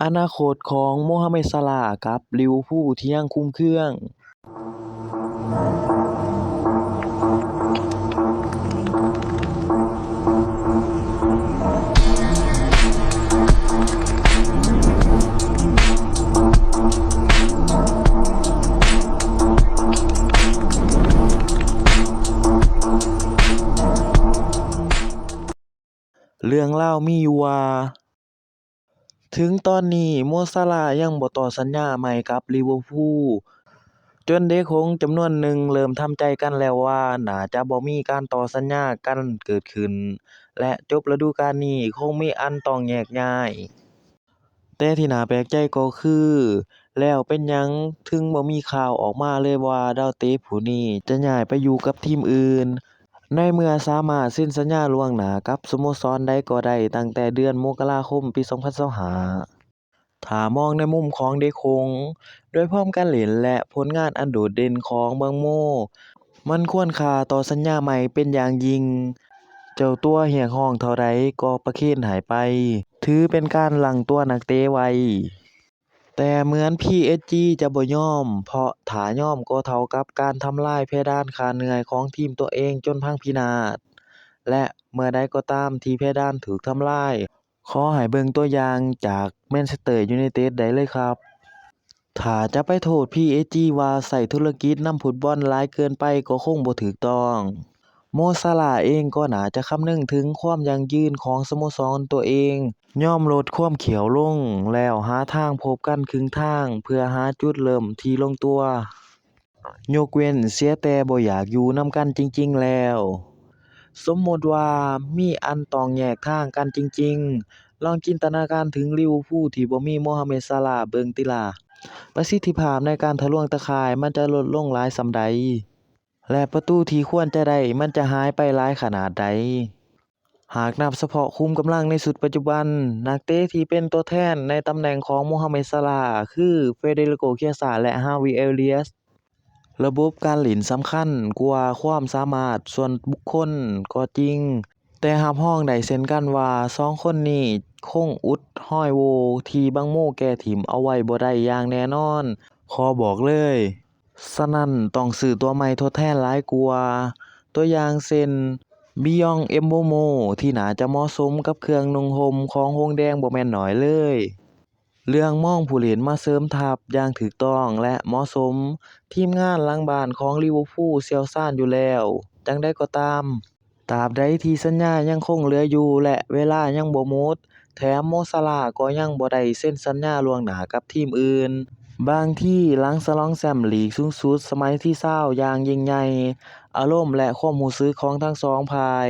ອະນາຄົດຂອງໂມຮາເມັດ ຊາລາ ກັບລິເວີພູທີ່ຍັງຄຸມເຄືອງ. ເລື່ອງລາວມີຢູ່ວ່າ ເຖິງຕອນນີ້ ໂມ ຊາລາ ຍັງບໍ່ຕໍ່ສັນຍາໃໝ່ກັບລິເວີພູ ຈົນເດັກຫົງຈຳນວນໜຶ່ງເລີ່ມທຳໃຈກັນແລ້ວວ່າ ໜ້າຈະບໍ່ມີການຕໍ່ສັນຍາກັນເກີດຂຶ້ນ ແລະ ຈົບລະດູການນີ້ຄົງມີອັນຕ້ອງແຍກຍ້າຍ. ແຕ່ທີ່ໜ້າແປກໃຈກໍຄື ແລ້ວເປັນຫຍັງເຖິງບໍ່ມີຂ່າວອອກມາເລີຍວ່າ ດາວເຕະຜູ້ນີ້ຈະຍ້າຍໄປຢູ່ກັບທີມອື່ນ ໃນເມື່ອສາມາດເຊັນສັນຍາລ່ວງໜ້າກັບສະໂມສອນໃດກໍໄດ້ຕັ້ງແຕ່ເດືອນມົກກະລາຄົມປີສອງພັນຊາວຫ້າ. ຖ້າມອງໃນມຸມຂອງເດັກຫົງ ດ້ວຍຟອມການຫຼິ້ນ ແລະ ຜົນງານອັນໂດດເດັ່ນຂອງບັງໂມ ມັນຄວນຄ່າຕໍ່ສັນຍາໃໝ່ເປັນຢ່າງຍິ່ງ. ເຈົ້າຕົວຮຽກຮ້ອງເທົ່າໃດກໍປະເຄນໃຫ້ໄປ, ຖືເປັນການລ້າງຕົວນັກເຕະໄວ. ແຕ່ເໝືອນ ພີເອັສຈີ ຈະບໍ່ຍອມ, ເພາະຖ້າຍອມກໍເທົ່າກັບການທຳລາຍເພດານຄ່າເໜື່ອຍຂອງທີມຕົວເອງຈົນພັງພິນາດ ແລະ ເມື່ອໃດກໍຕາມທີ່ເພດານຖືກທຳລາຍ, ຂໍໃຫ້ເບິ່ງຕົວຢ່າງຈາກແມນເຊສເຕີຢູໄນເຕັດໄດ້ເລີຍຄັບ. ຖ້າຈະໄປໂທດ ພີເອັສຈີ ວ່າໃຊ້ທຸລະກິດນຳຟຸດບອນຫຼາຍເກີນໄປກໍຄົງບໍ່ຖືກຕ້ອງ. ໂມ ຊາລາ ເອງກໍໜ້າຈະຄຳນຶງເຖິງຄວາມຢັ້ງຢືນຂອງສະໂມສອນຕົວເອງ, ຍອມລົດຄວາມຂ້ຽວລົງ ແລ້ວຫາທາງພົບກັນຄຶ່ງທາງເພື່ອຫາຈຸດເລີ່ມທີ່ລົງຕົວ. ຍົກເວັ້ນເສຍແຕ່ບໍ່ຢາກຢູ່ນຳກັນຈິງໆແລ້ວ. ສົມມຸດວ່າມີອັນຕ້ອງແຍກທາງກັນຈິງໆ, ລອງຈິນຕະນາການເຖິງລິເວີພູທີ່ບໍ່ມີໂມຮາເມັດ ຊາລາ ເບິ່ງຕິລະ. ປະສິດທິພາບໃນການທະລວງຕາຂ່າຍມັນຈະລົດລົງຫຼາຍສ່ຳໃດ? ແລະ ປະຕູທີ່ຄວນຈະໄດ້ມັນຈະຫາຍໄປຫຼາຍຂະໜາດໃດ? ຫາກນັບສະເພາະຂຸມກຳລັງໃນຊຸດປັດຈຸບັນ, ນັກເຕະທີ່ເປັນຕົວແທນໃນຕຳແໜ່ງຂອງໂມຮາເມັດ ຊາລາ ຄື ເຟເດຣິໂກ ຄຽຊາ ແລະ ຮາວີ ເອລຽສ. ລະບົບການຫຼິ້ນສຳຄັນກວ່າຄວາມສາມາດສ່ວນບຸກຄົນກໍຈິງ, ແຕ່ຮັບຮອງໄດ້ເຊັ່ນກັນວ່າສອງຄົນນີ້ຄົງອຸດຮອຍໂຫວ່ທີ່ບັງໂມແກ່ຖິ້ມເອົາໄວ້ບໍ່ໄດ້ຢ່າງແນ່ນອນ, ຂໍບອກເລີຍ. ສະນັ້ນຕ້ອງຊື້ຕົວໃໝ່ທົດແທນຫຼາຍກວ່າ, ຕົວຢ່າງເຊັ່ນ ບິຢອງ ເອັມໂບໂມ ທີ່ໜ້າຈະເໝາະສົມກັບເຄື່ອງນຸ່ງຫົ່ມຂອງຫົງແດງບໍ່ແມ່ນໜ້ອຍເລີຍ. ເລື່ອງມອງຜູ້ຫຼິ້ນມາເສີມທັບຢ່າງຖືກຕ້ອງ ແລະ ເໝາະສົມ, ທີມງານຫຼັງບ້ານຂອງລິເວີພູຊ່ຽວຊານຢູ່ແລ້ວ. ຈັ່ງໃດກໍຕາມ, ຕາບໃດທີ່ສັນຍາຍັງຄົງເຫຼືອຢູ່ ແລະ ເວລາຍັງບໍ່ໝົດ, ແຖມໂມ ຊາລາ ກໍຍັງບໍ່ໄດ້ເຊັນສັນຍາລ່ວງໜ້າກັບທີມອື່ນ. ບາງທີຫຼັງສະຫຼອງແຊ້ມລີກສູງສຸດສະໄໝທີຊາວຢ່າງຍິ່ງໃຫຍ່, ອາລົມ ແລະ ຄວາມຮູ້ສຶກຂອງທັງສອງຝ່າຍ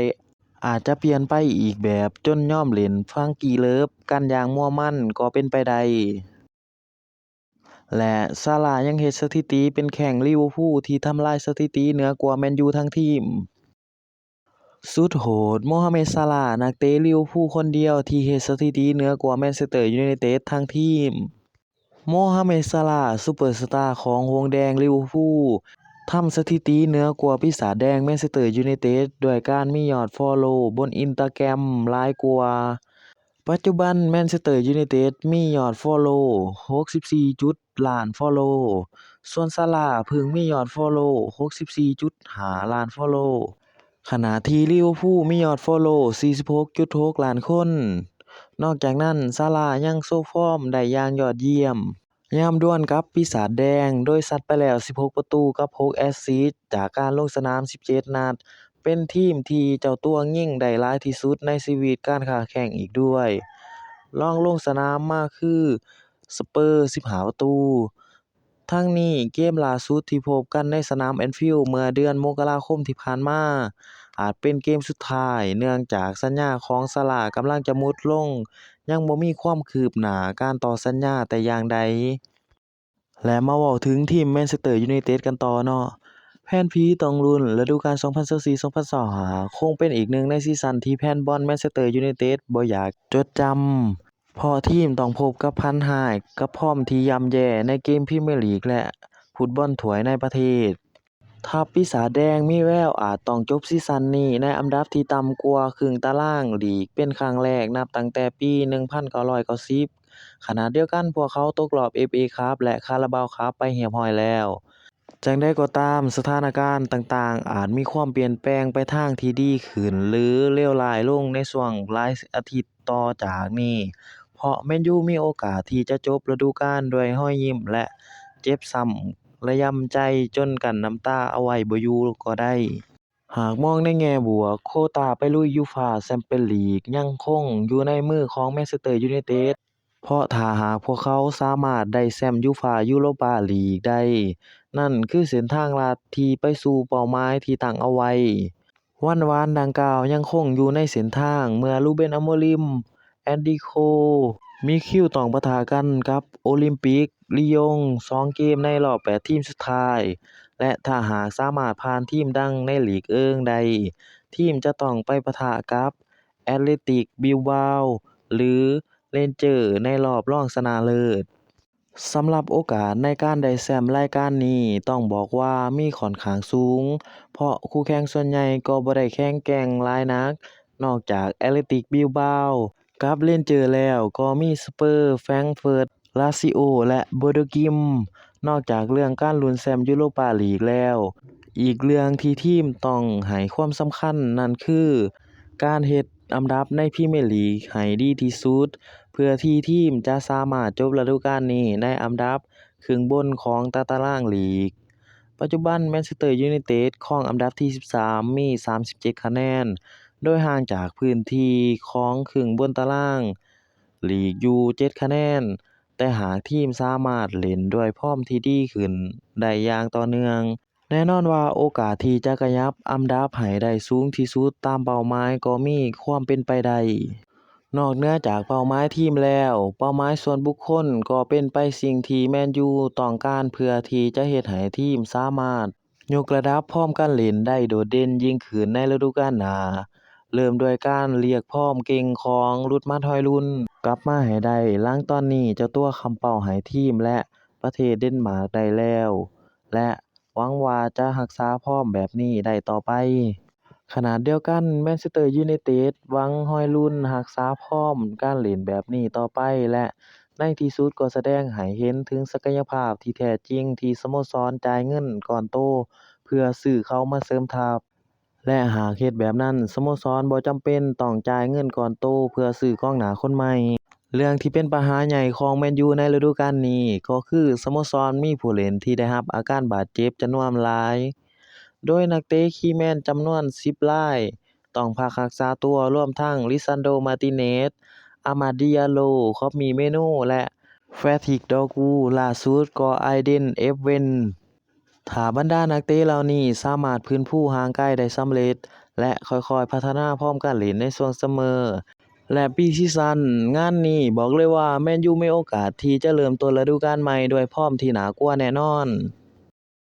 ອາດຈະປ່ຽນໄປອີກແບບ ຈົນຍອມຫຼິ້ນຟັງກີເລີບກັນຢ່າງມົວມັນກໍເປັນໄປໄດ້. ແລະ ຊາລາຍັງເຮັດສະຖິຕິເປັນແຂ້ງລິເວີພູທີ່ທຳລາຍສະຖິຕິເໜືອກວ່າແມນຢູທັງທີມ. ສຸດໂຫດ, ໂມຮາເມັດ ຊາລາ ນັກເຕະລິເວີພູຄົນດຽວທີ່ເຮັດສະຖິຕິເໜືອກວ່າແມນເຊສເຕີຢູໄນເຕັດທັງທີມ. ໂມຮາເມັດ ຊາລາ ຊຸບເປີສະຕາຂອງຫົງແດງລິເວີພູ ທຳສະຖິຕິເໜືອກວ່າປີສາດແດງແມນເຊສເຕີຢູໄນເຕັດ ດ້ວຍການມີຍອດຟໍໂລບົນອິນສະຕາແກຣມຫຼາຍກວ່າ. ປັດຈຸບັນແມນເຊສເຕີຢູໄນເຕັດມີຍອດຟໍໂລຫົກສິບສີ່ຈຸດລ້ານຟໍໂລ, ສ່ວນຊາລາເພິ່ງມີຍອດຟໍໂລຫົກສິບສີ່ຈຸດຫ້າລ້ານຟໍໂລ. ຂະນະທີ່ລິເວີພູມີຍອດຟໍໂລສີ່ສິບຫົກຈຸດຫົກລ້ານຄົນ. ນອກຈາກນັ້ນ, ຊາລາຍັງໂຊຟອມໄດ້ຢ່າງຍອດຢ້ຽມ ຍາມດວນກັບປີສາດແດງ, ໂດຍຊັດໄປແລ້ວສິບຫົກປະຕູກັບຫົກແອັດຊິດຈາກການລົງສະໜາມສິບເຈັດນັດ, ເປັນທີມທີ່ເຈົ້າຕົວຍິງໄດ້ຫຼາຍທີ່ສຸດໃນຊີວິດການຄ້າແຂ່ງອີກດ້ວຍ. ລອງລົງສະໜາມມາຄືສະເປີສິບຫ້າປະຕູ. ທັງນີ້, ເກມລ່າສຸດທີ່ພົບກັນໃນສະໜາມແອນຟິວເມື່ອເດືອນມົກກະລາຄົມທີ່ຜ່ານມາ ອາດເປັນເກມສຸດທ້າຍ, ເນື່ອງຈາກສັນຍາຂອງຊາລາກຳລັງຈະໝົດລົງ, ຍັງບໍ່ມີຄວາມຄືບໜ້າການຕໍ່ສັນຍາແຕ່ຢ່າງໃດ. ແລະ ມາເວົ້າເຖິງທີມແມນເຊສເຕີຢູໄນເຕັດກັນຕໍ່ເນາະ. ແຟນຜີຕ້ອງລຸ້ນ, ລະດູການສອງພັນຊາວສີ່ ສອງພັນຊາວຫ້າ ຄົງເປັນອີກໜຶ່ງໃນຊີຊັນທີ່ແຟນບອນແມນເຊສເຕີຢູໄນເຕັດບໍ່ຢາກຈົດຈຳ. ເພາະທີມຕ້ອງພົບກັບພັນຮ້າຍກັບຟອມທີ່ຍ່ຳແຍ່ໃນເກມພຣີເມຍລີກ ແລະ ຟຸດບອນຖ້ວຍໃນປະເທດ. ທັບປີສາດແດງມີແວວອາດຕ້ອງຈົບຊີຊັນນີ້ໃນອັນດັບທີ່ຕ່ຳກວ່າເຄິ່ງຕາລາງລີກເປັນຄັ້ງແລກນັບຕັ້ງແຕ່ປີໜຶ່ງພັນເກົ້າຮ້ອຍເກົ້າສິບ ຂະນະດຽວກັນ ພວກເຂົາຕົກລອບເອັຟເອຄັບ ແລະ ຄາຣາບາວຄັບໄປຮຽບຮ້ອຍແລ້ວ. ຈັ່ງໃດກໍຕາມ, ສະຖານະການຕ່າງໆອາດມີຄວາມປ່ຽນແປງໄປທາງທີ່ດີຂຶ້ນ ຫຼື ເລວຮ້າຍລົງໃນຊ່ວງຫຼາຍອາທິດຕໍ່ຈາກນີ້, ເພາະແມນຢູມີໂອກາດທີ່ຈະຈົບລະດູການດ້ວຍຮອຍຍິ້ມ ແລະ ເຈັບຊ້ຳລະຍົາໃຈຈົນກັ້ນນ້ຳຕາເອົາໄວ້ບໍ່ຢູ່ກໍໄດ້. ຫາກມອງໃນແງ່ບວກ, ໂຄຕ້າໄປລຸຍຢູຟາແຊມປຽນລີກຍັງຄົງຢູ່ໃນມືຂອງແມນເຊສເຕີຢູໄນເຕັດ, ເພາະຖ້າຫາກພວກເຂົາສາມາດໄດ້ແຊມຢູຟາຢູໂຣປາລີກໄດ້, ນັ້ນຄືເສັ້ນທາງລັດທີ່ໄປສູ່ເປົ້າໝາຍທີ່ຕັ້ງເອົາໄວ້. ວັນຫວານດັ່ງກ່າວຍັງຄົງຢູ່ໃນເສັ້ນທາງ ເມື່ອລູເບັນ ອາໂມລິມ, ແອນດີໂຄ ມີຄິວຕ້ອງປະທະກັນກັບໂອລິມປິກລີຢົງ ສອງເກມໃນລອບແປດທີມສຸດທ້າຍ ແລະ ຖ້າຫາກສາມາດຜ່ານທີມດັງໃນລີກເອີງໄດ້, ທີມຈະຕ້ອງໄປປະທະກັບແອດເລຕິກບິວບາວ ຫຼື ເຣນເຈີ ໃນລອບລອງຊະນະເລີດ. ສຳລັບໂອກາດໃນການໄດ້ແຊມລາຍການນີ້ ຕ້ອງບອກວ່າມີຂ້ອນຂ້າງສູງ, ເພາະຄູ່ແຂ່ງສ່ວນໃຫຍ່ກໍບໍ່ໄດ້ແຂງແກ່ງຫຼາຍນັກ, ນອກຈາກແອດເລຕິກບິວບາວ ກັບເຣນເຈີແລ້ວ, ກໍມີສະເປີ, ແຟຣງເຟີດ, ລາຊິໂອ ແລະ ເບີເດີກິມ. ນອກຈາກເລື່ອງການລຸ້ນແຊມຢູໂຣປາລີກແລ້ວ, ອີກເລື່ອງທີ່ທີມຕ້ອງໃຫ້ຄວາມສຳຄັນນັ້ນຄື ການເຮັດອັນດັບໃນພຣີເມຍລີກໃຫ້ດີທີ່ສຸດ ເພື່ອທີ່ທີມຈະສາມາດຈົບລະດູການນີ້ໃນອັນດັບເຄິ່ງບົນຂອງຕາຕະລາງລີກ. ປັດຈຸບັນ ແມນເຊສເຕີຢູໄນເຕັດຄອງອັນດັບທີສິບສາມ ມີສາມສິບເຈັດຄະແນນ, ໂດຍຫ່າງຈາກພື້ນທີ່ຂອງເຄິ່ງບົນຕາລາງລີກຢູ່ເຈັດຄະແນນ, ແຕ່ຫາກທີມສາມາດຫຼິ້ນດ້ວຍຟອມທີ່ດີຂຶ້ນໄດ້ຢ່າງຕໍ່ເນື່ອງ, ແນ່ນອນວ່າໂອກາດທີ່ຈະຂະຫຍັບອັນດັບໃຫ້ໄດ້ສູງທີ່ສຸດຕາມເປົ້າໝາຍກໍມີຄວາມເປັນໄປໄດ້. ນອກເໜືອຈາກເປົ້າໝາຍທີມແລ້ວ, ເປົ້າໝາຍສ່ວນບຸກຄົນກໍເປັນໄປສິ່ງທີ່ແມນຢູຕ້ອງການ ເພື່ອທີ່ຈະເຮັດໃຫ້ທີມສາມາດຍົກລະດັບຟອມການຫຼິ້ນໄດ້ໂດດເດັ່ນຍິ່ງຂຶ້ນໃນລະດູການໜ້າ, ເລີ່ມດ້ວຍການລຽກຟອມເກັ່ງຂອງລຸດມັດ ຮອຍລຸນ ກັບມາໃຫ້ໄດ້, ຫຼັງຕອນນີ້ເຈົ້າຕົວຄ້ຳເປົ້າໃຫ້ທີມ ແລະ ປະເທດເດນມາກໄດ້ແລ້ວ ແລະ ຫວັງວ່າຈະຮັກສາຟອມແບບນີ້ໄດ້ຕໍ່ໄປ. ຂະນະດຽວກັນ, ແມນເຊສເຕີຢູໄນເຕັດຫວັງຮອຍລຸນຮັກສາຟອມການຫຼິ້ນແບບນີ້ຕໍ່ໄປ ແລະ ໃນທີ່ສຸດກໍສະແດງໃຫ້ເຫັນເຖິງສັກກະຍະພາບທີ່ແທ້ຈິງທີ່ສະໂມສອນຈ່າຍເງິນກ້ອນໂຕເພື່ອຊື້ເຂົາມາເສີມທັບ. ແລະ ຫາກເຮັດແບບນັ້ນ, ສະໂມສອນບໍ່ຈຳເປັນຕ້ອງຈ່າຍເງິນກ້ອນໂຕເພື່ອຊື້ກອງໜ້າຄົນໃໝ່. ເລື່ອງທີ່ເປັນບັນຫາໃຫຍ່ຂອງແມນຢູໃນລະດູການນີ້ກໍຄື ສະໂມສອນມີຜູ້ຫຼິ້ນທີ່ໄດ້ຮັບອາການບາດເຈັບຈຳນວນຫຼາຍ, ໂດຍນັກເຕະຄີແມນຈຳນວນສິບລາຍຕ້ອງພັກຮັກສາຕົວ, ລວມທັງ ລິຊານໂດ ມາຕິເນສ, ອາມາດ ດິອາໂລ, ຄອບມີ ເມນູ ແລະ ແຟທຣິກ ດໍກູ, ລ່າສຸດກໍ ອາຍເດນ ເອຟເວັນ. ຖ້າບັນດານັກເຕະເຫຼົ່ານີ້ສາມາດຟື້ນຟູຮ່າງກາຍໄດ້ສຳເລັດ ແລະ ຄ່ອຍໆພັດທະນາຟອມການຫຼິ້ນໃນຊ່ວງຊັມເມີ ແລະ ປີຊີຊັນ, ງານນີ້ບອກເລີຍວ່າແມນຢູມີໂອກາດທີ່ຈະເລີ່ມຕົ້ນລະດູການໃໝ່ດ້ວຍຟອມທີ່ໜ້າກົວແນ່ນອນ.